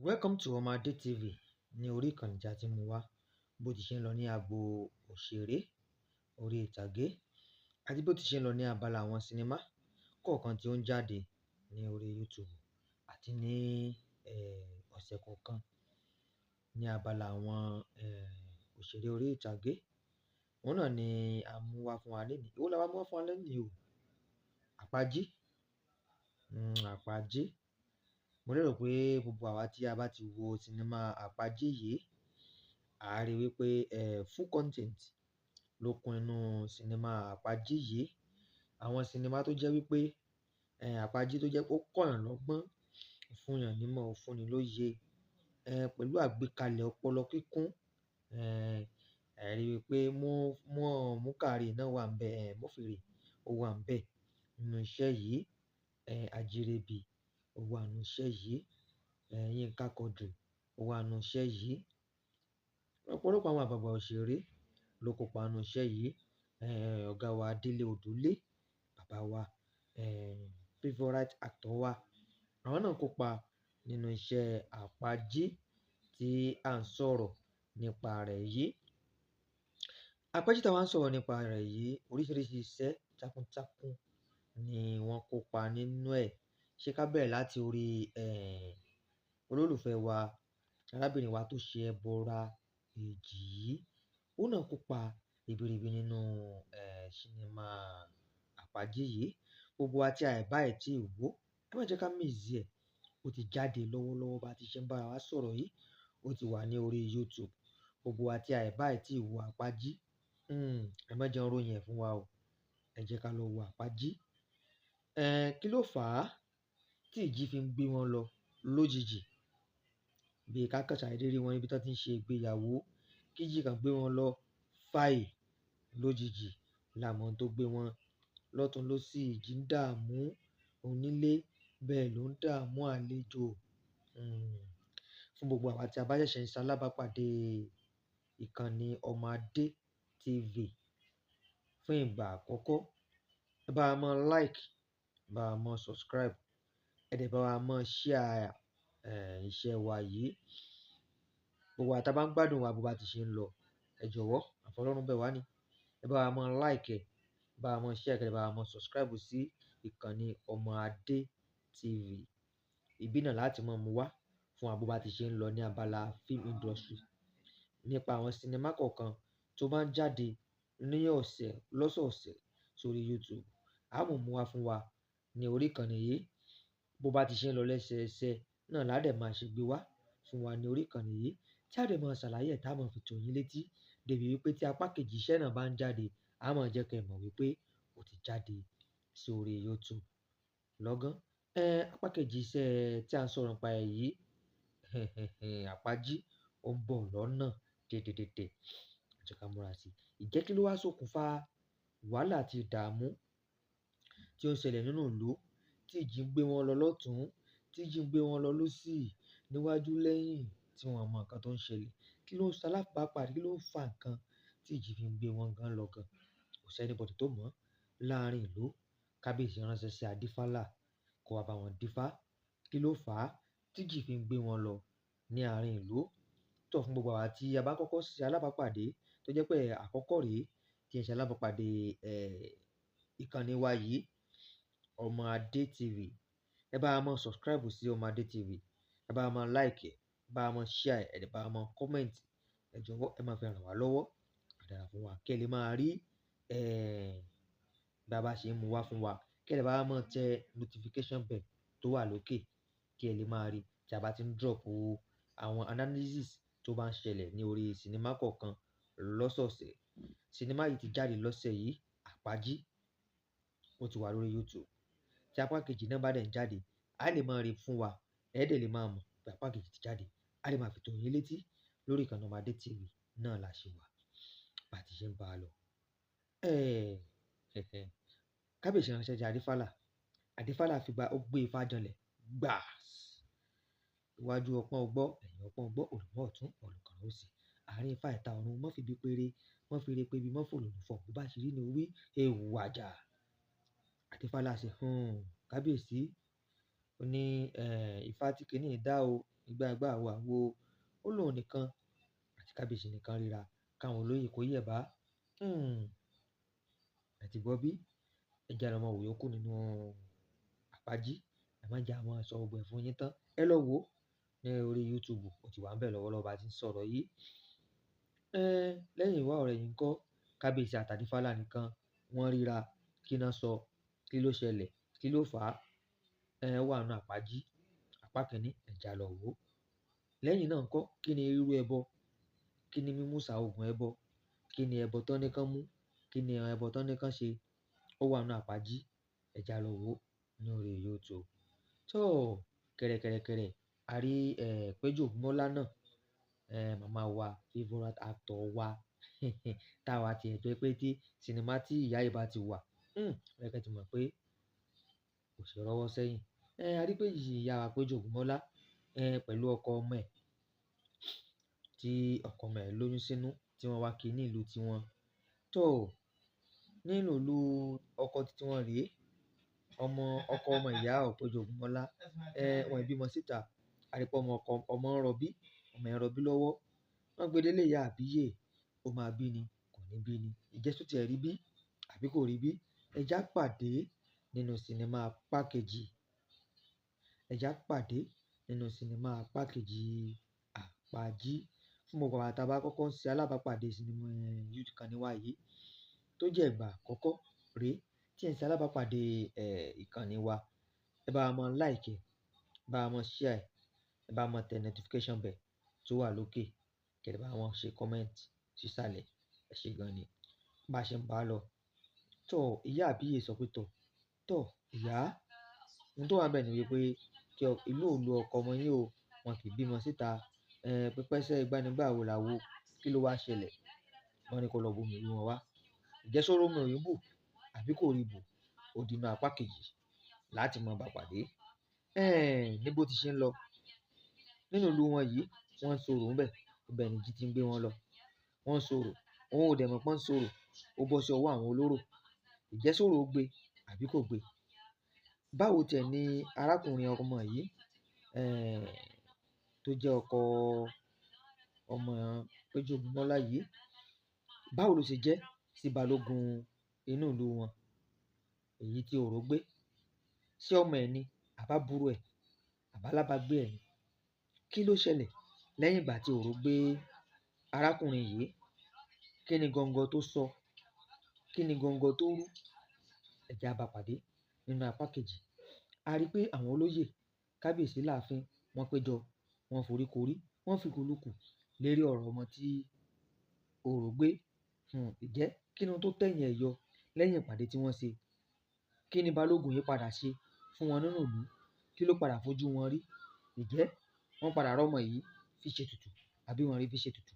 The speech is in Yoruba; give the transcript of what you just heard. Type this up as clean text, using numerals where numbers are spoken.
Welcome to Ọmọadé TV ní orí ìkànnì tí a ti mú wá bó ti ṣe ń lọ ní agbo òṣèré orí ìtàgé àti bó ti ṣe ń lọ ní abala àwọn sinimá kọ̀ọ̀kan tí ó ń jáde ní orí YouTube àti ní ọ̀sẹ̀ kọ̀ọ̀kan ní abala àwọn òṣèré orí ìtàgé. Òun náà ni a mú wá fún wa lénìí. Èwo la wá mú wá fún wa lénìí o? Àpají. Àpají. Mo lérò pé gbogbo àwa tí a bá ti wo sinimá Àpají yìí, a rí wípé full content ló kún inú sinimá Àpají yìí. Àwọn sinimá tó jẹ́ wípé Àpají tó jẹ́ pé ó kọ́yàn lọ́gbọ́n, ó fún èèyàn nímọ̀, ó fúnni lóye, pẹ̀lú àgbékalẹ̀ ọpọlọ kíkún. Ẹ rí wípé Múkàrí náà wà níbẹ̀, Mọ́fìrì ó wà níbẹ̀ nínú iṣẹ́ yìí. Ajírébi ó wà nínú iṣẹ́ yìí. Yínká Quadri ó wà nínú iṣẹ́ yìí. Ọ̀pọ̀lọpọ̀ àwọn àgbààgbà òṣèré ló kópa nínú iṣẹ́ yìí. Ọ̀gá wa Délé Odùlé, bàbá wa, favourite actor wa, àwọn náà kópa nínú iṣẹ́ Àpají tí à ń sọ̀rọ̀ nípa rẹ̀ yìí. Àpají tí a wá ń sọ̀rọ̀ nípa rẹ̀ yìí, oríṣiríṣi iṣẹ́ takuntakun ni wọ́n kópa nínú ẹ̀. Ṣé ká bẹ̀rẹ̀ láti orí olólùfẹ́ wa, arábìnrin wa tó ṣe ẹbọra èjì yìí. Òun náà kópa ribiribi nínú sinimá Àpají yìí. Gbogbo wa tí a ẹ̀ bá ẹ̀ tí ì wò, ẹ má jẹ́ ká miss ẹ̀. Ó ti jáde lọ́wọ́lọ́wọ́ bá ti ṣe ń bá wa sọ̀rọ̀ yìí. Ó ti wà ní orí YouTube. Gbogbo wa tí a ẹ̀ bá ẹ̀ tí ì wo Àpají, ẹ má jẹ́ ń ròyìn ẹ̀ fún wa o. Ẹ jẹ́ ká lọ wo Àpají. Kí ló fà á tí ìjì fi ń gbé wọn lọ lójijì? Bí ká kàn ṣàdédé rí wọn níbi tí wọ́n ti ń ṣe ìgbéyàwó, kí ìjì kan gbé wọn lọ fàì lójijì. Làmọ́ tó gbé wọn lọ́tùn lósì, ìjì ń dààmú onílé, bẹ́ẹ̀ ló ń dààmú àlejò. Fún gbogbo àwa tí a bá ṣẹ̀ṣẹ̀ ń ṣalábàápàdé ìkànnì Ọmọadé TV fún ìgbà àkọ́kọ́, ẹ bá wa mọ like, ẹ bá wa mọ subscribe, ẹ dẹ̀ bá wa mọ share iṣẹ́ wa yìí. Gbogbo àwa tí a bá ń gbádùn wa bó bá ti ṣe ń lọ, ẹ jọ̀wọ́, àfọlọ́run bẹ̀ wá ní. Ẹ bá wa mọ like ẹ, bá wa mọ share, kẹ́ ẹ bá wa mọ subscribe sí ìkànnì Ọmọadé TV. Ìbí náà láti mọ̀ mú wá fún wa bó bá ti ṣe ń lọ ní abala film industry nípa àwọn sinimá kọ̀ọ̀kan tó bá ń jáde ní ọ̀sẹ̀ lọ́sọ̀ọ̀sẹ̀ sórí YouTube. A mọ̀ mú wá fún wa ní orí ìkànnì yìí. Bó bá ti ṣe ń lọ lẹ́sẹẹsẹ náà la dẹ̀ máa ṣe gbé wá fún wa ní orí ìkànnì yìí tí a dẹ̀ máa ṣàlàyé ẹ̀ tá a máa fi tó yín létí débi wípé tí apá kejì iṣẹ́ náà bá ń jáde, a máa jẹ́ kí ẹ mọ̀ wípé ó ti jáde sí orí YouTube lọ́gán. Apá kejì iṣẹ́ tí a ń sọ̀rọ̀ nípa ẹ̀ yìí, Àpají ó ń bọ̀ lọ́nà dèdèdèdè. Ẹ jẹ́ ká múra sí i. Ìjẹ́ kí ló wá ṣokùnfà wàhálà àti ìdààmú tí ó ń ṣẹlẹ̀ nínú ìlú tí ìjì ń gbé wọn lọ lọ́tùn, tí ìjì ń gbé wọn lọ lósì, níwájú lẹ́yìn tí wọ́n mọ nǹkan tó ń ṣẹlẹ̀. Kí ló ń ṣalábàápàdé? Kí ló ń fa nǹkan tí ìjì fi ń gbé wọn gan lọ gan? Kò sí anybody tó mọ̀ láàrin ìlú. Kábíyèsí ránṣẹ́ sí Adífálà kó wá bá wọn dífá. Kí ló fà á tí ìjì fi ń gbé wọn lọ ní àárín ìlú? Tọ́ fún gbogbo àwa tí a bá kọ́kọ́ ṣe alábàápàdé tó jẹ́ pé àkọ́kọ́ rèé tí ẹ ṣe alábàápàdé ìkànnì wa yìí, Ọmọadé TV. Ẹ bá wa mọ subscribe sí Ọmọadé TV. Ẹ bá wa mọ like ẹ, bá wa mọ share ẹ, ẹ bá wa mọ comment. Ẹ jọ̀wọ́ ẹ máa fi ràn wá lọ́wọ́. A dára fún wa kí ẹ lè máa rí bí a bá ṣe ń mú wá fún wa. Kí ẹ lè bá wa mọ tẹ notification bell tó wà lókè kí ẹ lè máa rí tí a bá ti ń drop àwọn analysis tó bá ń ṣẹlẹ̀ ní orí sinimá kọ̀ọ̀kan lọ́sọ̀ọ̀sẹ̀. Sinimá yìí ti jáde lọ́sẹ̀ yìí, Àpají. Ó ti wà lórí YouTube. Tí apá kejì náà bá dẹ̀ ń jáde, a lè máa rí fún wa. Ẹ dẹ̀ lè máa mọ̀ pé apá kejì ti jáde. A lè máa fi tó yín létí lórí ìkànnì Ọmọadé TV náà la ṣe wà. Bá ti ṣe ń bá a lọ. Kábíyèsí ránṣẹ́ sí Adífálà. Adífálà fi gba, ó gbé ifá janlẹ̀ gbàs. Iwájú ọpọ́n ọgbọ́, ẹ̀yìn ọpọ́n ọgbọ́, olùmọ̀ ọ̀tún, olùkàrà òsì. Àárín ifá ìta ọ̀run, mọ́ fi bí péré, mọ́ fi re pé bí mọ́ fòlò fọ̀, bó bá ṣe rí ni ó wí, èèwọ̀ àjà. Adífálà ṣe, kábíyèsí. Ó ní, ifá tí kìíní dá o, Ìgbà ìgbà àwo àwo. Ó lóun nìkan àti kábíyèsí nìkan ríra káwọn olóyè kó yẹ̀ bá. Ẹ ti gbọ́ bí? Ẹ jẹ́ á lọ máa wò yòókù nínú Àpájí. Ẹ má jẹ́ a máa sọ gbogbo ẹ̀ fún yín tán. Ẹ lọ wò ó ní orí YouTube. Ó ti wà níbẹ̀ lọ́wọ́lọ́wọ́ bá ti ń sọ̀rọ̀ yìí. Lẹ́yìn ìwà ọ̀rẹ́ yìí ńkọ́, kábíyèsí àti Adífálà nìkan wọ́n ríra. Kí ná sọ? Kí ló ṣẹlẹ̀? Kí ló fà á? Ó wà nínú Àpájí. Apá kìíní, ẹ jẹ́ á lọ wò ó. Lẹ́yìn náà ńkọ́, kí ni rírú ẹbọ? Kí ni mímú ìsà ògùn ẹbọ? Kí ni ẹbọ tán ní kán mú? Kí ni ẹbọ tán ní kán ṣe? Ó wà nínú Àpájí. Ẹ jẹ́ á lọ wò ó ní orí YouTube. Tó kẹ̀rẹ̀kẹ̀rẹ̀kẹ̀rẹ̀, a rí Péjú Ògúnmọ́lá náà, màmá wa, favourite actor wa. Táwa ti ẹ̀ jẹ́ pé tí sinimá tí ìyá yìí bá ti wà, ó yẹ kí ẹ ti mọ̀ pé kò ṣe rọ́wọ́ sẹ́yìn. A rí pé ìyá wa Péjú Ògúnmọ́lá, pẹ̀lú ọkọ ọmọ ẹ̀ tí ọkọ ọmọ ẹ̀ lóyún sínú tí wọ́n wá kí ní ìlú tiwọn. Tó nínú ìlú ọkọ tí wọ́n rèé, ọmọ ọkọ ọmọ ìyá Péjú Ògúnmọ́lá, wọ́n ì bímọ síta. A rí pé ọmọ ọkọ ọmọ ń rọbí, ọmọ ẹ̀ ń rọbí lọ́wọ́. Wọ́n gbé délé ìyá àbíyè, ó máa bí ni, kò ní bí ni. Ǹjẹ́ ṣó ti ẹ̀ rí bí àbí kò rí bí? Ẹ jẹ́ á pàdé nínú sinimá apá kejì. Ẹ jẹ́ á pàdé nínú sinimá apá kejì Àpájí. Fún gbogbo àwa tí a bá kọ́kọ́ ń ṣe alábàápàdé sinimá YouTube ìkànnì wa yìí tó jẹ́ ìgbà àkọ́kọ́ rèé tí ẹ̀ ń ṣe alábàápàdé ìkànnì wa. Ẹ bá wa mọ like ẹ, bá wa mọ share ẹ, ẹ bá wa mọ tẹ notification bell tó wà lókè, kí ẹ bá wa ṣe comment sísàlẹ̀. Ẹ ṣé gan ni. Bá ṣe ń bá lọ. Tó ìyá àbíyè sọ pé tọ̀, tọ̀ ìyá, ohun tó wà níbẹ̀ ni wípé kí ìlú ò lu ọkọ ọmọ yín o, wọn kì í bímọ síta. Pípẹ́sẹ́ ìgbanigbà wo làwo? Kí ló wá ṣẹlẹ̀? Wọ́n ní kó lọ bu omi ìlú wọn wá. Ǹjẹ́ ṣó rómi ọ̀hún bù àbí kò rí bù? Ó di inú apá kejì láti mọ bá pàdé. Ní bó ti ṣe ń lọ. Nínú ìlú wọn yìí, wọ́n ń sọ̀rọ̀ ńbẹ̀. Ibẹ̀ ni jí ti ń gbé wọn lọ. Wọ́n ń sọ̀rọ̀, òun ò dẹ̀ mọ̀ pé wọ́n ń sọ̀rọ̀. Ó bọ́ sí ọwọ́ àwọn olóró. Ǹjẹ́ sọ̀rọ̀ ó gbe àbí kò gbe? Báwo tiẹ̀ ni arákùnrin ọmọ yìí, tó jẹ́ ọkọ ọmọ Péjú Ògúnmọ́lá yìí, báwo ló ṣe jẹ́ sí Balógun inú ìlú wọn? Èyí tí orò gbé. Ṣé ọmọ ẹ̀ ni? Àbábúrò ẹ̀? Àbálábágbé ẹ̀ ni? Kí ló ṣẹlẹ̀ lẹ́yìn ìgbà tí orò gbé arákùnrin yìí? Kí ni gọ́ngọ́ tó sọ? Kí ni gọ́ngọ́ tó rú? Ẹ jẹ́ á bá pàdé nínú apá kejì. A rí pé àwọn olóyè kábíyèsí láàfin wọ́n péjọ, wọ́n foríkorí, wọ́n fikùnlukù lérí ọ̀rọ̀ ọmọ tí orò gbé. Ǹjẹ́ kí ni ohun tó tẹ̀yìn ẹ̀ yọ lẹ́yìn ìpàdé tí wọ́n ṣe? Kí ni Balógun yìí padà ṣe fún wọn nínú ìlú? Kí ló padà fojú wọn rí? Ǹjẹ́ wọ́n padà rọ́mọ yìí fi ṣe ètùtù àbí wọ́n rí fi ṣe ètùtù?